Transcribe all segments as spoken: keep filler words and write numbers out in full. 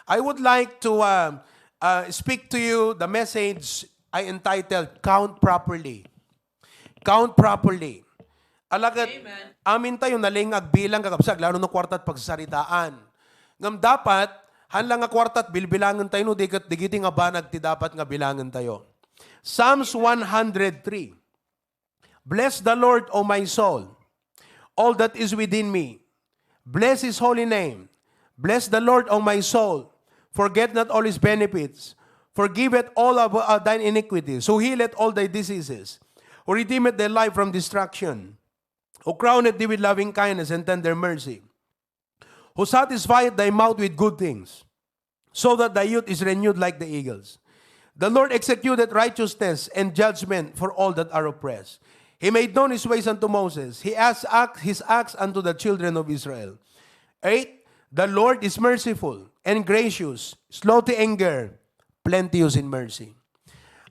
I would like to uh, uh, speak to you the message I entitled Count Properly. Count Properly. Alagad, Amen. Amin tayo, naling agbilang, kakabsat, lalo no kwarta't pagsasaritaan. Ngam dapat, han lang nga kwarta't bilbilangen tayo, no, di ket digiti nga banag ti dapat nga bilangen tayo. Psalms one hundred three. Bless the Lord, O my soul, all that is within me. Bless his holy name. Bless the Lord, O my soul. Forget not all his benefits. Forgiveth all of uh, thine iniquities. Who healeth all thy diseases. Who redeemeth thy life from destruction. Who crowneth thee with loving kindness and tender mercy. Who satisfieth thy mouth with good things, so that thy youth is renewed like the eagles. The Lord executed righteousness and judgment for all that are oppressed. He made known his ways unto Moses. He has act, his acts unto the children of Israel. Eight, the Lord is merciful and gracious, slow to anger, plenteous in mercy.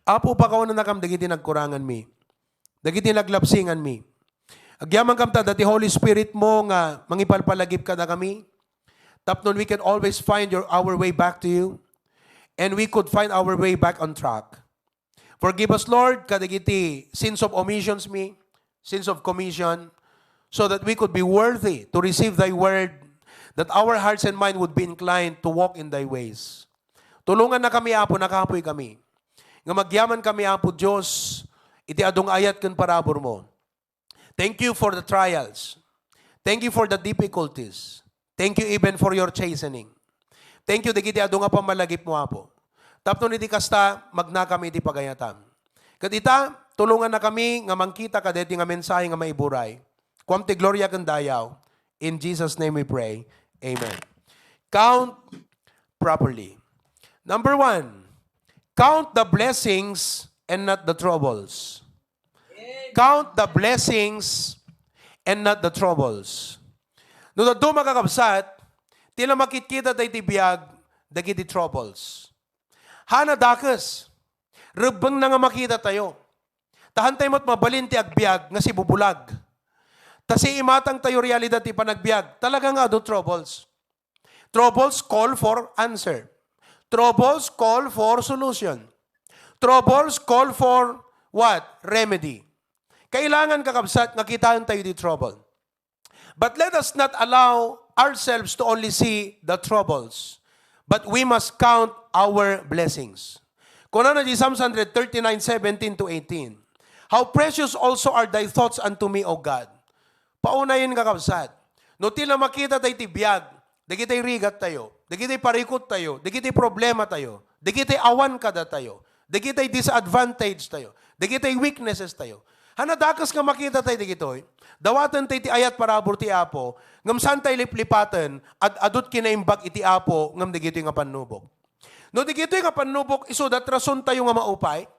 Apo, pakawanannakam dagiti nagkuranganmi, dagiti naglabsinganmi. Agyamankam ta, dati Holy Spirit mo nga mangipalpalagip kadakami, tapno we can always find your, our way back to you, and we could find our way back on track. Forgive us, Lord, kadagiti sins of omissions mi, sins of commission, so that we could be worthy to receive thy word, that our hearts and mind would be inclined to walk in thy ways. Tulongannakami, Apo, nakapuy kami. Nga agyaman kami, Apo Dios, iti adu nga ayat ken parabur mo. Thank you for the trials. Thank you for the difficulties. Thank you even for your chastening. Thank you dagiti adu nga pammalagip mo, Apo. Tapno iti kasta, magnakam iti pagayatam. Ket ita, tulongannakami nga mangkita kadaytoy nga mensahe nga maiburay. Kuam ti gloria ken dayaw. In Jesus' name we pray. Amen. Count properly. Number one, count the blessings and not the troubles. Count the blessings and not the troubles. No dadduma, kakabsat, ti la makitkita tayo ti biag dagiti troubles. Hana dakes, rebbengna nga makita tayo. Ta han tayo met mabalin ti agbiag nga sibubulag. Ta siimatang tayo realidad ti panagbiag, talaga nga adu troubles. Troubles call for answer. Troubles call for solution. Troubles call for what? Remedy. Kailangan, kakabsat, nga kitaen tayo di trouble. But let us not allow ourselves to only see the troubles, but we must count our blessings. Kunana di Psalms one thirty-nine, seventeen to eighteen, "How precious also are thy thoughts unto me, O God." Paunayen, kakabsat. No ti la makita tayo ti biag, dagiti rigat tayo, dagiti parikut tayo, dagiti problema tayo, dagiti awan kada tayo, dagiti disadvantage tayo, dagiti weaknesses tayo. Hana dakes nga makita tayo dagitoy. Dawaten tayo ti ayat parabur ti Apo, ngem saan tayo liplipaten, ad-adut kinaimbag iti Apo, ngem dagitoy nga pannubok. No dagitoy nga pannubok, isudat rason tayo nga maupay?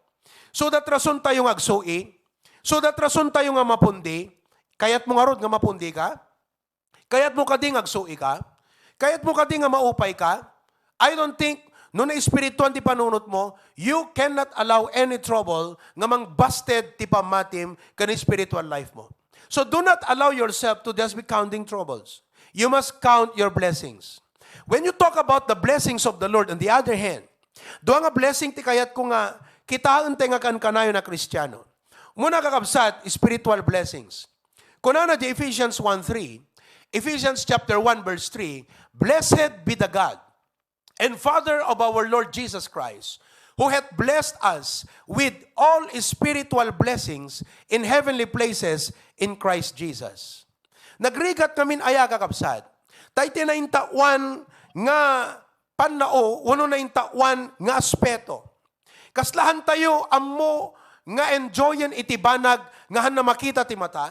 Sudat rason tayo nga agsui? Sudat rason tayo nga mapundi? Kayat mo ngarud nga mapundi ka? Kayat mo kadi nga agsui ka? Kayat mo kadi nga maupay ka? I don't think, no naespirituan ti panunot mo, you cannot allow any trouble nga mangbasted ti pammatim ken spiritual life mo. So do not allow yourself to just be counting troubles. You must count your blessings. When you talk about the blessings of the Lord, on the other hand, dua nga blessing ti kayatko nga kitaen tayo nga kankanayon a Kristiano. Muna, kakabsat, spiritual blessings. Kunana di Ephesians one three, Ephesians chapter one verse three, "Blessed be the God and Father of our Lord Jesus Christ, who hath blessed us with all spiritual blessings in heavenly places in Christ Jesus." Nagrigat ngamin aya, kakabsat? Tay ti naintawan nga pannao wenno naintawan nga aspeto. Kasla han tayo ammo nga enjoyen iti banag nga han na makita ti mata,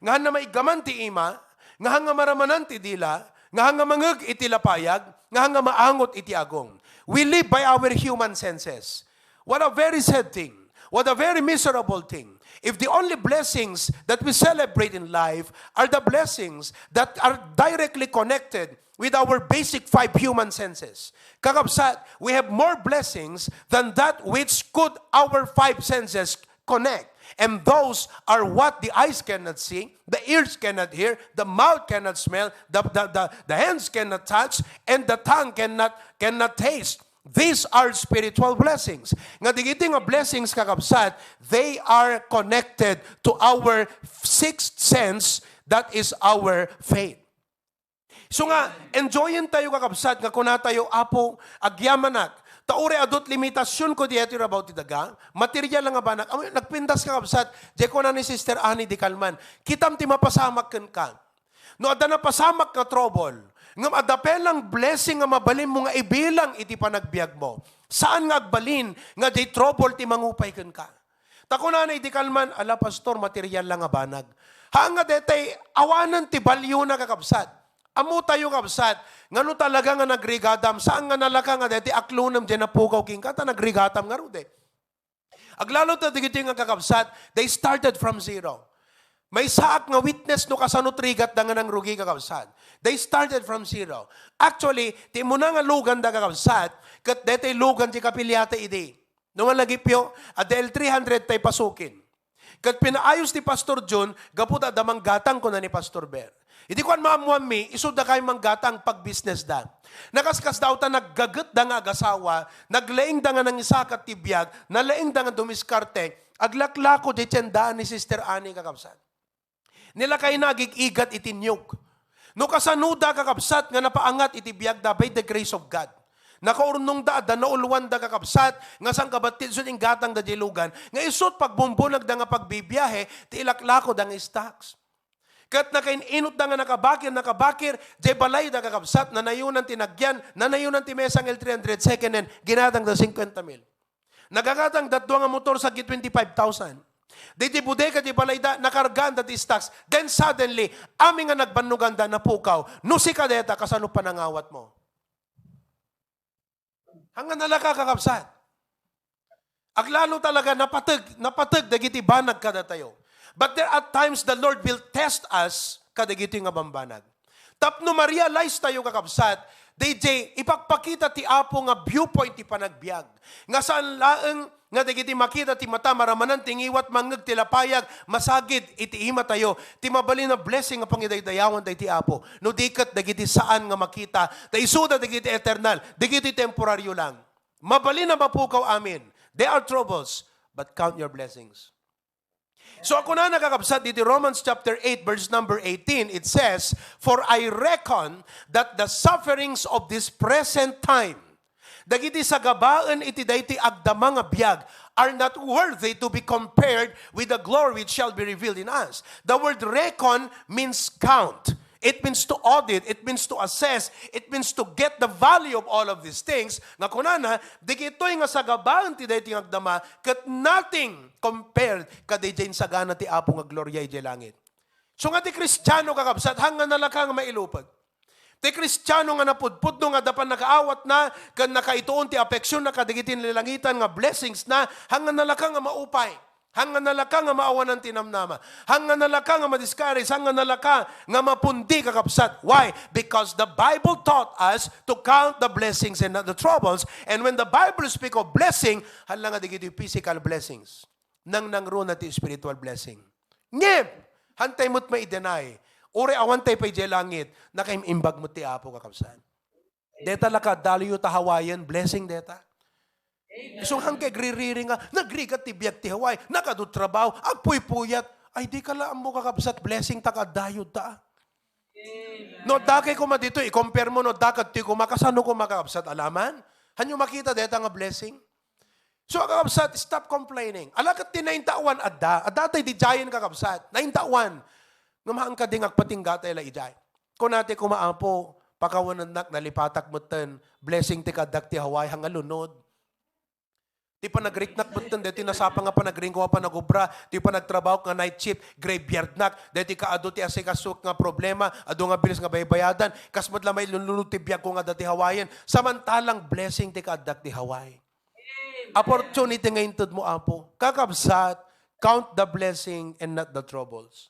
nga han na maiggaman ti ima, nga han nga maramanan ti dila, nga han nga mangeg iti lapayag, nga han nga maangot iti agong. We live by our human senses. What a very sad thing. What a very miserable thing. If the only blessings that we celebrate in life are the blessings that are directly connected with our basic five human senses. Kakabsat, we have more blessings than that which could our five senses connect. And those are what the eyes cannot see, the ears cannot hear, the mouth cannot smell, the, the, the, the hands cannot touch, and the tongue cannot, cannot taste. These are spiritual blessings. Nga digiti nga blessings, kakabsat, they are connected to our sixth sense, that is our faith. So nga, enjoyen tayo, kakabsat, nga kuna tayo, "Apo, agyamanak. Ta uray adu ti limitasionko diay rabaw ti daga, material nga banag." Amoy, nagpintas, kakabsat, diay kuna ni Sister Annie di kalman, "Kitam ti mapasamak kenka. No adda napasamak nga trouble, ngem adda pay lang blessing nga mabalinmo nga ibilang iti panagbiagmo, saan nga agbalin nga diay trouble ti mangupay kenka." Ta kunana idi kalman, "Ala, pastor, material lang nga banag." Haan nga detay awanen ti balyona, kakabsat. Ammo tayo, kabsat, nga no talaga nga nagrigatam, saan nga nalaka nga deti aklonem diay napukaw kenka, ta nagrigatam ngarud eh. Aglalo ta dagiti nga kakabsat, they started from zero. Maysaak nga witness no kasano ti rigatda nga nangrugi, kakabsat. They started from zero. Actually, ti umuna nga luganda, kakabsat, ket detay lugan ti kapiliata idi. No malagipyo, adda L three hundred tay pasukin. Ket pinaayos ni Pastor John, gapu ta adda manggatang, kuna ni Pastor Ber. Idi kuan, maammoanmi, isu dakay manggatang, pagbusinessda. Nakaskasda ta naggagetda nga agasawa, naglaingda nga nangisakat ti biag, nalaingda nga dumiskarte, aglaklako diay tiendaan ni Sister Annie, kakabsat. Nilakayna agig-igat iti niyog. No kasanoda, kakabsat, nga napaangat iti biagda by the grace of God. Nakaurnongda, adda naulwanda, kakabsat, nga sangkabattit isut' inggatangda diay lugan, nga isut' pagbumbunagda nga pagbibiahe ti ilaklakoda nga stocks. Ket nakain-inutda nga nakabakir, nakabakir, diay balayda, kakabsat, nanayonan ti nagyan, nanayonan ti mesa nga L three hundred second hand, ginatangda cincuenta mil. Nagagatangda dua nga motor, saggi twenty-five thousand. Didi bodega, di balayda, nakargaanda ti stocks. Then suddenly, amin nga nagbannoganda, napukaw. No sika deta, kasano panangawatmo? Haan nga nalaka, kakabsat. Aglalo talaga, napateg, napateg dagiti banag kadatayo. But there are times the Lord will test us kadagiti nga bambanag. Tapno ma-realize tayo, kakabsat, D J, ipakpakita ti Apo nga viewpoint ti panagbiag. Nga saan laeng nga dagiti makita ti mata, maramanan ti ngiwat, mangngeg ti lapayag, masagid iti imatayo ti mabalin a blessing nga pangidaydayawan daydi Apo. No di ket dagiti saan nga makita, ta isuda dagiti eternal, dagiti temporaryo lang. Mabalin a mapukaw amin. There are troubles, but count your blessings. So, ako na, nakakabsat, diti Romans chapter eight, verse number eighteen, it says, "For I reckon that the sufferings of this present time," dagiti sagabaen iti daytoy agdama nga biag, "are not worthy to be compared with the glory which shall be revealed in us." The word reckon means count. It means to audit, it means to assess, it means to get the value of all of these things. Nga kunana, dagitoy nga sagabaen ti daytoy nga agdama, ket nothing compared kadaydiay insagana ti Apo nga gloria idiay langit. So nga ti Kristiano, kakabsat, haan nga nalaka nga mailupeg. Ti Kristiano nga napudpudno nga adda pannakaawatna ken nakaituon ti afeksionna kadagiti nalalangitan nga blessingsna, haan nga nalaka nga maupay. Haan nga nalaka nga maawanan ti namnama. Haan nga nalaka nga ma-discourage. Haan nga nalaka nga mapundi, kakabsat. Why? Because the Bible taught us to count the blessings and not the troubles. And when the Bible speak of blessing, haan la nga dagiti physical blessings. Nangnangruna ti spiritual blessing. Ngem, haantay met mai-deny. Uray awantay pay idiay langit, nakaim-imbag met ti Apo, kakabsat. Deta la kadaloyo ta Hawaiian, blessing deta. Isu nga agririri nga, nagrigat ti biag ti Hawaii, nakadu trabaho, agpuypuyat. Ay, di ka la ammo, kakabsat, blessing ta kaddayo ta. No, dakay koma dito, i-compare mo, no, dakad ti koma, kasano koma, kakabsat, alaman? Hanyo makita deta nga blessing? So, kakabsat, stop complaining. Ala ket ti naintawan, adda. Adda tay di giant, kakabsat. Naintawan. Ngem haan kadi nga agpatingga tay la idiay. Kuna ti koma, Apo, pakawanennak, nalipatak metten. Blessing ti kaddak ti Hawaii, haan nga lunod. Ti panagriknak metten, deti nasapa nga panagringko a panagobra, ti panagtrabaho nga night shift, graveyardnak, deti kaadu ti asikasok nga problema, adu nga bilis nga baybayadan, kas met la mailunlunod ti biagko nga adda ti Hawaiian, samantalang blessing ti kaaddak ti Hawaii. Opportunity nga inted mo, Apo. Kakabsat, count the blessing and not the troubles.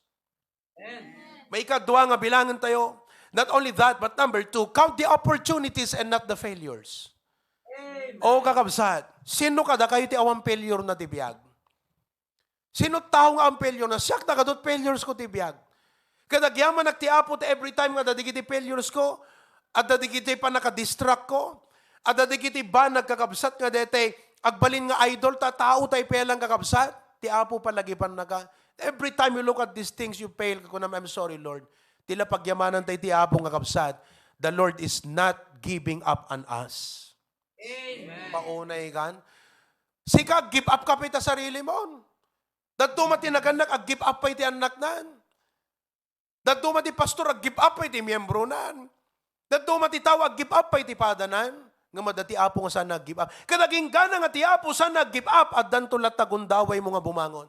Maikadua nga bilangen tayo, not only that, but number two, count the opportunities and not the failures. O, kakabsat, sino kadakayo ti awan failure na ti biag? Sino tao nga ang failure na? Siak na kadut failures ko ti biag. Ket agyamanak ti Apo ti every time nga adda dagiti failures ko, adda dagiti pannakadistract ko, adda dagiti banag kakabsat nga daytay agbalin nga idol ta tao tay pelang kakabsat. Ti Apo palagipan naka. Every time you look at these things, you fail. Kunam, "I'm sorry, Lord." Ti la pagyamanan tay ti Apo nga kabsat, the Lord is not giving up on us. Amen. Paunay kan. Sika, give up ka pa iti sarili mo. Daduma ti nagannak, ag-give up pa iti annaknan. Daduma ti pastor, ag-give up pa iti miyembronan. Daduma ti tao, ag-give up pa iti padanan. Nga madati Apo nga saan nag-give up. Ket aginggana nga ti Apo saan nag-give up, addanto latta gundaway mo nga bumangon.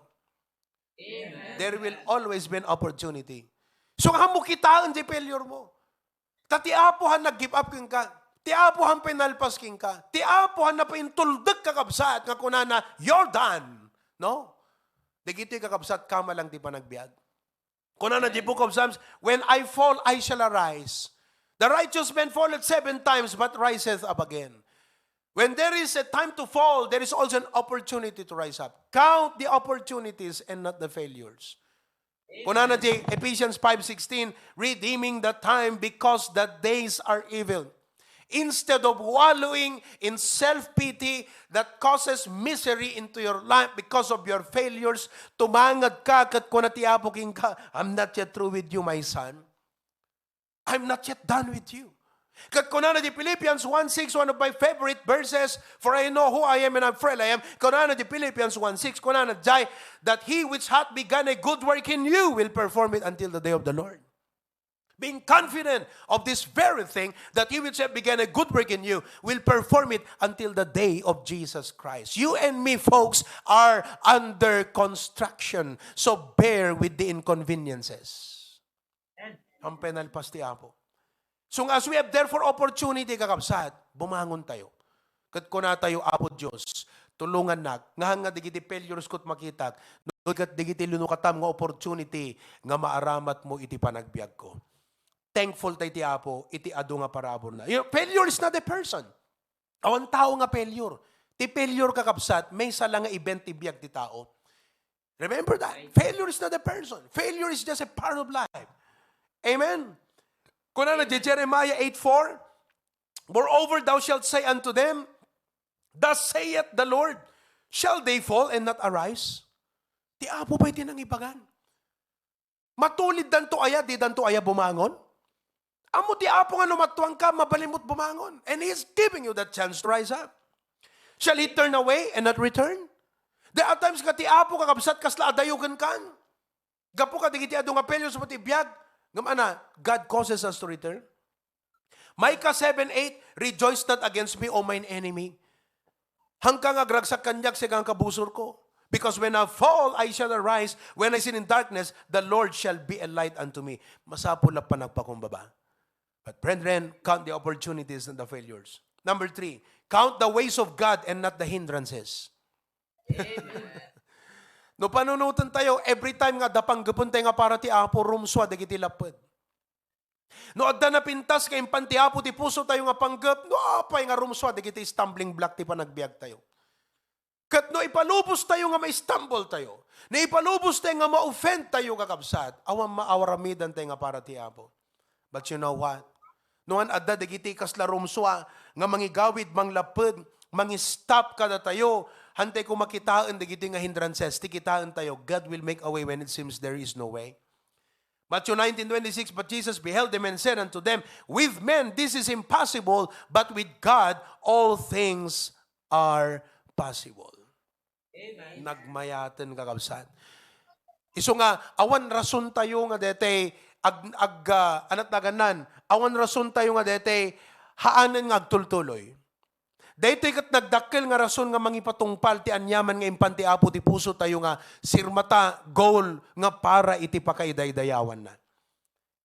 Amen. There will always be an opportunity. So, nga mo kitaen di failure mo. Ta ti Apo han nag-give up kenka. Ti Apo han pinalpas kenka. Ti Apo han napaintuldek kakabsat nga kunana, "You're done." No? Dagitoy kakabsat, kama lang ti panagbiag. Kunana di Book of Psalms, "When I fall, I shall arise. The righteous man falleth seven times, but riseth up again." When there is a time to fall, there is also an opportunity to rise up. Count the opportunities and not the failures. Kunana di Ephesians five sixteen, "Redeeming the time because the days are evil." Instead of wallowing in self-pity that causes misery into your life because of your failures, tumangad ka ket kuna ti Apo kenka, "I'm not yet through with you, my son. I'm not yet done with you." Ket kunana di Philippians one six, one of my favorite verses, "For I know who I am and how frail I am." Kunana di Philippians one six, kunana jay, "That he which hath begun a good work in you will perform it until the day of the Lord." Being confident of this very thing, that he which hath begun a good work in you will perform it until the day of Jesus Christ. You and me, folks, are under construction. So bear with the inconveniences. Ang penalpas ti Apo. So nga, as we have therefore opportunity, kakabsat, bumangon tayo. Ket kuna tayo, "Apo Dios, tulongannak, nga han nga dagiti failures ko't makitak, no ket dagiti linukatam nga opportunity nga maaramat mo iti panagbiag ko." Thankful tayo ti Apo iti adu nga parabur na. You know, failure is not a person. Awan tao nga failure. Ti failure, kakabsat, maysa la nga event ti biag ti tao. Remember that. Failure is not a person. Failure is just a part of life. Amen? Kunana di Jeremiah eight four, "Moreover, thou shalt say unto them, 'Thus saith the Lord,' shall they fall and not arise?" Ti Apo pay ti nangibagan. Matuliddanto aya, didanto aya bumangon? Ammo ti Apo nga no mattuangka, mabalinmo't bumangon. And He is giving you that chance to rise up. Shall He turn away and not return? There are times nga ti Apo, kakabsat, kasla adayo kenka. Gapu kadagiti adu nga failures mo ti biag, ngem ana, God causes us to return. Micah seven eight, "Rejoice not against me, O mine enemy." Hanka nga agragsak kaniak, siak nga kabusorko. "Because when I fall, I shall arise. When I sit in darkness, the Lord shall be a light unto me." Masapul a panagpakumbaba. But brethren, count the opportunities and the failures. Number three, count the ways of God and not the hindrances. No panunoten tayo, every time nga adda panggepen tayo nga para ti Apo, rumsua dagiti laped. No adda napintas nga impan ti Apo ti puso tayo nga panggep, no apay nga rumsua dagiti stumbling block ti panagbiag tayo. Ket no ipalubos tayo nga ma-stumble tayo, no ipalubos tayo nga ma-offend tayo, kakabsat, awan maawaramidan tayo nga para ti Apo. But you know what? No han adda dagiti kasla rumsua nga mangigawid, manglapped, mangi-stop kadatayo, hantay ko makitaen dagiti nga hindrances, ti kitaen tayo, God will make a way when it seems there is no way. Matthew nineteen twenty-six, "But Jesus beheld them and said unto them, 'With men this is impossible, but with God all things are possible.'" Amen. Nagmayaten, kakabsat. Isu nga, awan rason tayo nga daytay ag-, ag-, ah, anat naganan, awan rason tayo nga daytay haanen nga agtultuloy. Daytoy ket nagdakkel nga rason nga mangipatungpal ti aniaman nga impan ti Apo ti puso tayo nga sirmata, goal nga para iti pakaidaydayawanna.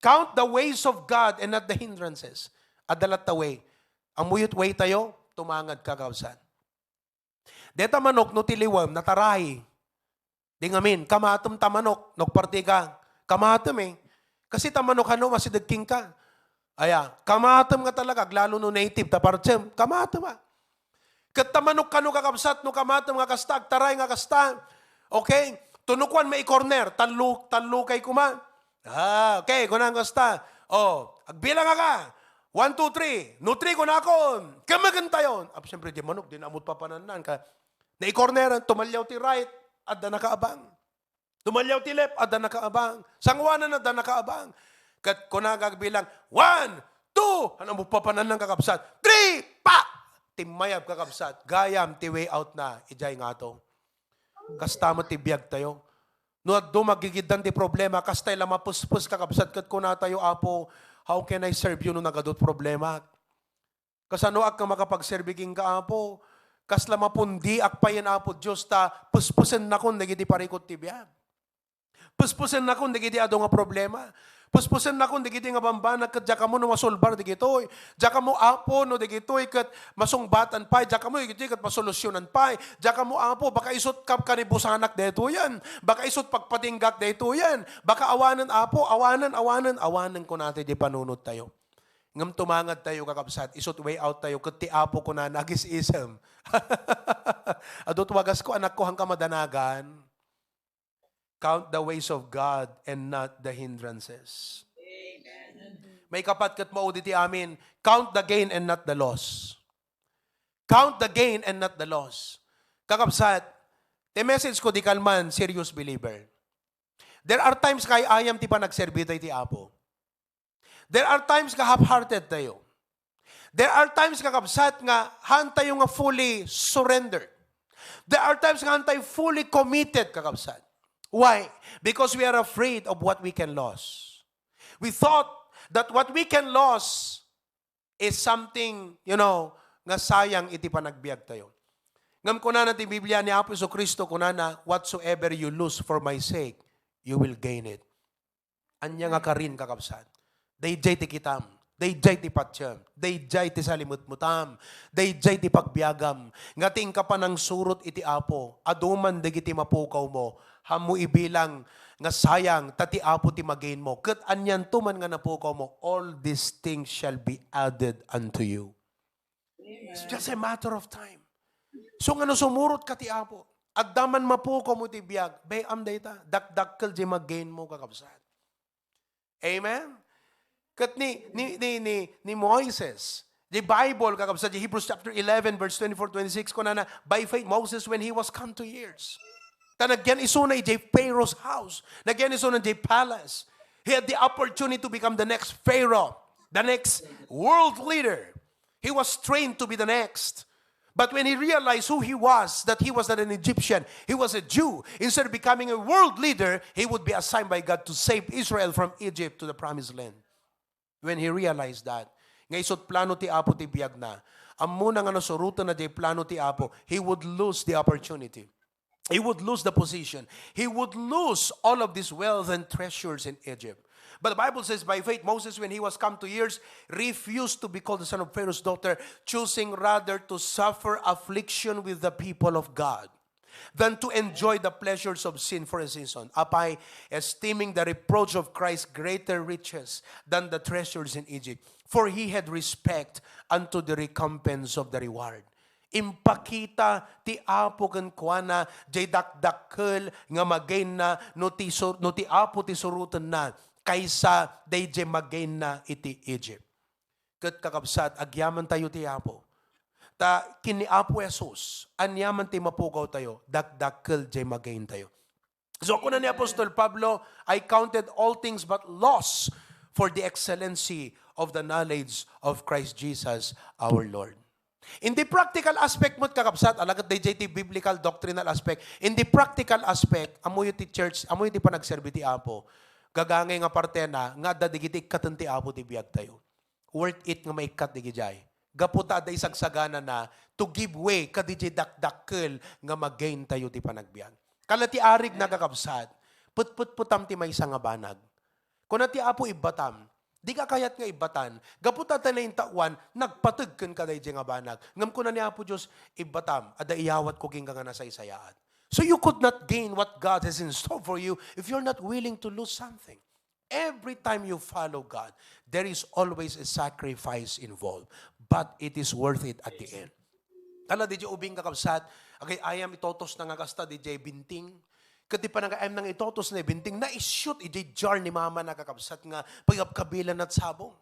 Count the ways of God and not the hindrances. Adda latta way. Ammoyo ti way tayo, tumangad ka, kakabsat. Deta manok no ti liwem, nataray. Di ngamin, kamatem ta manok, no agparti ka, kamatem eh. Kasi ta manok, ano, masideg kenka. Aya, kamatem nga talaga, aglalo no native, ta partsem, kamatem ah. Ket ta manok kano, kakabsat, no kamatem nga kasta, agtaray nga kasta. Okay? Tunukuan, may corner, tallo, tallo kay kuma. Ah, okay, kunang kasta. Oh, agbilang ka. One, two, three. No three, kunakon. Kamagentayon. Ah, siyempre, di manok, di namot papanannan ka. Naikorneran, tumalyaw ti right, adda nakaabang. Tumalyaw ti left, adda nakaabang. Sanguanan, adda nakaabang. Ket kuna nga agbilang, one, two, ano mo papanannan, kakabsat? Three, pa! Timmayab, kakabsat. Gayam, ti way out na, ijay nga to. Kasta met ti biag tayo. No adda magigiddan ti problema, kastay la mapuspos, kakabsat, ket kuna tayo, Apo, how can I serve you no nagadut problema? Kasanoak nga makapagserbi kenka, Apo? Kasla mapundiak payen, Apo Dios, ta puspusennakon dagiti parikut ti biag. Puspusennakon dagiti adu nga problema. Puspusennakon dagiti nga bambanag ket diak ammo no masolbar dagitoy. Diak ammo, Apo, no dagitoy ket masungbatan pay. Diak ammo dagitoy ket masolusyonan pay. Diak ammo, Apo, baka isut' ka-, kanibusanak daytoyen. Baka isut' pagpatinggak daytoyen. Baka awanen, Apo, awanen, awanen, awanen kunata di panunot tayo. Ngem tumangad tayo, kakabsat, isut' way out tayo, ket ti Apo kunana, agis-isem. Adu ti wagas ko, anakko, haanka madanagan. Count the ways of God and not the hindrances. Maikapat ket maudi ti amin, count the gain and not the loss. Count the gain and not the loss. Kakabsat, ti message ko di kalman, serious believer. There are times kay ayam ti panagserbi tayo ti Apo. There are times nga half-hearted tayo. There are times, kakabsat, nga haan tayo nga fully surrendered. There are times nga haan tayo fully committed, kakabsat. Why? Because we are afraid of what we can lose. We thought that what we can lose is something, you know, nga sayang iti panagbiag tayo. Ngem kunana ti Biblia ni Apo Jesu-Cristo, kunana, "Whatsoever you lose for my sake, you will gain it." Ania nga karin, kakabsat? Daydiay ti kitam, daydiay ti patiem, daydiay ti salimetmetam, daydiay ti pagbiagam, nga ti inka panangsurot iti Apo, adu man dagiti mapukawmo, haanmo ibilang nga sayang, ta ti Apo ti magainmo. Ket anianto man nga napukawmo, all these things shall be added unto you. It's just a matter of time. So, nga no sumurot ka ti Apo, adda man mapukawmo ti biag, bay-am dayta, dakdakkel diay magainmo, kakabsat. Amen? Ket ni, ni, ni, ni, ni Moises, the Bible, kakabsat, the Hebrews chapter eleven, verse twenty-four, twenty-six, kunana, "By faith, Moses, when he was come to years." Ta nagyan isuna idiay Pharaoh's house. Nagyan isuna idiay palace. He had the opportunity to become the next Pharaoh, the next world leader. He was trained to be the next. But when he realized who he was, that he was not an Egyptian, he was a Jew. Instead of becoming a world leader, he would be assigned by God to save Israel from Egypt to the promised land. When he realized that, nga isut' plano ti Apo ti biagna, ammona nga no surotenna diay plano ti Apo, he would lose the opportunity. He would lose the position. He would lose all of this wealth and treasures in Egypt. But the Bible says, "By faith, Moses, when he was come to years, refused to be called the son of Pharaoh's daughter, choosing rather to suffer affliction with the people of God than to enjoy the pleasures of sin for a season. Apay, esteeming the reproach of Christ greater riches than the treasures in Egypt, for he had respect unto the recompense of the reward." Impakita ti Apo kenkuana diay dakdakkel nga magainna no ti sur-, no ti Apo ti surotenna kaysa daydiay magainna iti Egypt. Ket kakabsat, agyamantayo ti Apo. Ta ken ni Apo Jesus, aniaman ti mapukawtayo, dakdakkel diay magaintayo. So, kuna ni Apostol Pablo, "I counted all things but loss for the excellency of the knowledge of Christ Jesus our Lord." In the practical aspect met, kakabsat, alagad daydiay ti biblical doctrinal aspect. In the practical aspect, ammoyo ti church, ammoyo ti panagserbi ti Apo. Gagangay nga partena, nga adda dagiti ikkaten ti Apo ti biagtayo. Worth it nga maikkat dagijay. Gapu ta adda isagsaganana to give way kadidiay dakdakkel nga magaintayo ti panagbiag. Kala ti arig, kakabsat, petpetpetam ti maysa nga banag. Kuna ti Apo, "Ibbatam." Dika kayat nga ibbatan. Gapu ta adda naintaoan, nagpateg kenka daydiay nga banag. Ngem kuna ni Apo Dios, "Ibbatam, adda iyawatko kenka nga nasaysayaat." So you could not gain what God has in store for you if you're not willing to lose something. Every time you follow God, there is always a sacrifice involved, but it is worth it at the end. Kala didiay ubing, kakabsat, agay-ayam itotosna nga kasta didiay binting, Ket ti panagayam nang itotos na binting, naisut idiay jar ni mama na, kakabsat, nga pagkabkabilan na sabong.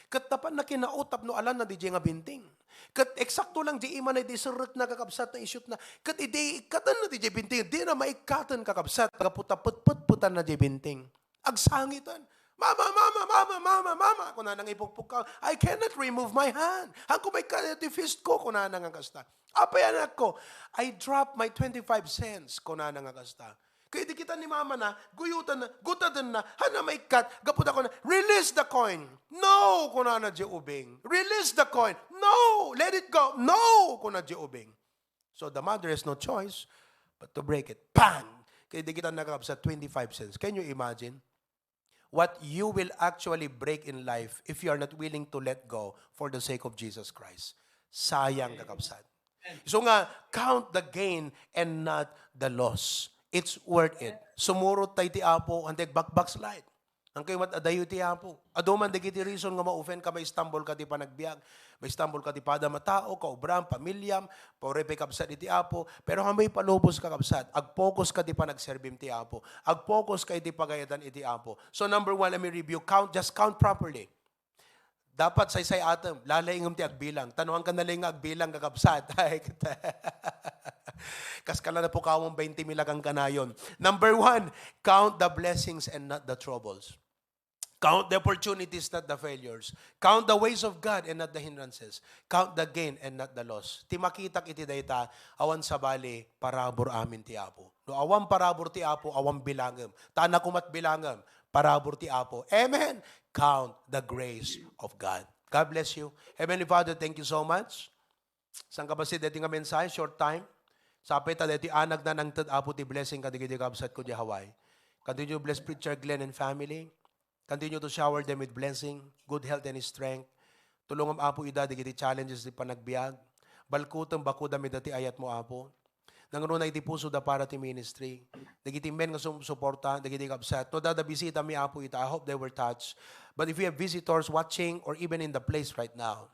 Ket napan na kinautap no alan na didiay nga binting. Ket eksakto lang di ima na idi serrek na, kakabsat, na isut na. Ket idi ikkaten na didiay binting, di na maikkaten, kakabsat, gapu ta petpetpetan na diay binting. Agsangiten. "Mama, mama, mama, mama, mama," kunana nga ipukpukkaw. "I cannot remove my hand. Haanko maikkat ti fist ko," kunana nga kasta. "Apay, anakko?" "I dropped my twenty-five cents," kunana nga kasta. Ket idi kita ni mama na, guyutan na, gutaden na, haanna maikkat, gapu ta kunana, "Release the coin." "No," kunana diay ubing. "Release the coin." "No, let it go." "No," kuna diay ubing. So the mother has no choice but to break it. Bang! Ket idi kita na, kakabsat, twenty-five cents. Can you imagine what you will actually break in life if you are not willing to let go for the sake of Jesus Christ? Sayang, kakabsat. So nga, count the gain and not the loss. It's worth it. Sumurot tayo ti Apo, and then back-, backslide. Haankayo met adayo ti Apo. Adu man dagiti reason nga ma-offend ka, maistambol ka ti panagbiag, maistambol ka ti padam a tao, kaubraan, pamiliam, pauray pay kabsat iti Apo. Pero haanmo ipalubos, kakabsat. Ag-focus ka ti panagserbim ti Apo. Ag-focus ka iti pagayatan iti Apo. So number one, let me review. Count, just count properly. Dapat saysay-atem, lalaingem ti agbilang. Ta no haanka nalaing nga agbilang, kakabsat. Ay, ket-, kaskala na pukawang twenty mil a kankanayon. Number one, count the blessings and not the troubles. Count the opportunities, not the failures. Count the ways of God and not the hindrances. Count the gain and not the loss. Ti makitak iti dayta, awan sabali, parabur amin ti Apo. No awan parabur ti Apo, awan bilangem. Ta annak met bilangem, parabur ti Apo. Amen! Count the grace of God. God bless you. Heavenly Father, thank you so much. Sangkabassit daytoy nga mensahe, short time. Sapay ta daytoy anagna, nangted, Apo, ti blessing kadagiti kabsatko diay Hawaii. Continue to bless Preacher Glenn and family. Continue to shower them with blessing, good health, and strength. Tulongam, Apo, ida dagiti challenges ti panagbiag. Balkutem, bakodam ida ti ayatmo, Apo. Nangruna iti pusoda para ti ministry. Dagiti men nga sum-, suporta, dagiti kabsat. No adda bisitami, Apo, ita, I hope they were touched. But if we have visitors watching or even in the place right now,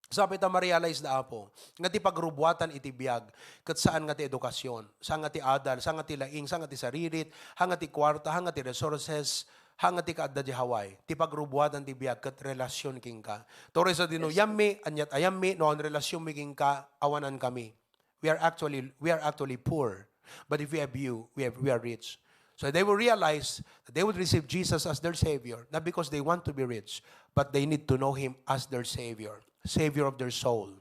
sapay ta ma-realize da, Apo, nga ti pagrubuatan iti biag ket saan nga ti edukasyon, saan nga ti adal, saan nga ti laing, saan nga ti saririt, saan nga ti kuarta, saan nga ti resources, saan nga ti kaadda diay Hawaii. Ti pagrubuatan ti biag ket relasyon kenka. Turay sadino, yes, yammi, aniat a yammi, no awan relasyonmi kenka, awanankami. We are actually, we are actually poor. But if we have you, we have, we are rich. So they will realize that they would receive Jesus as their Savior, not because they want to be rich, but they need to know Him as their Savior, Savior of their soul.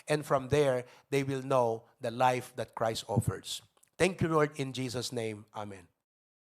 And from there, they will know the life that Christ offers. Thank you, Lord, in Jesus' name. Amen.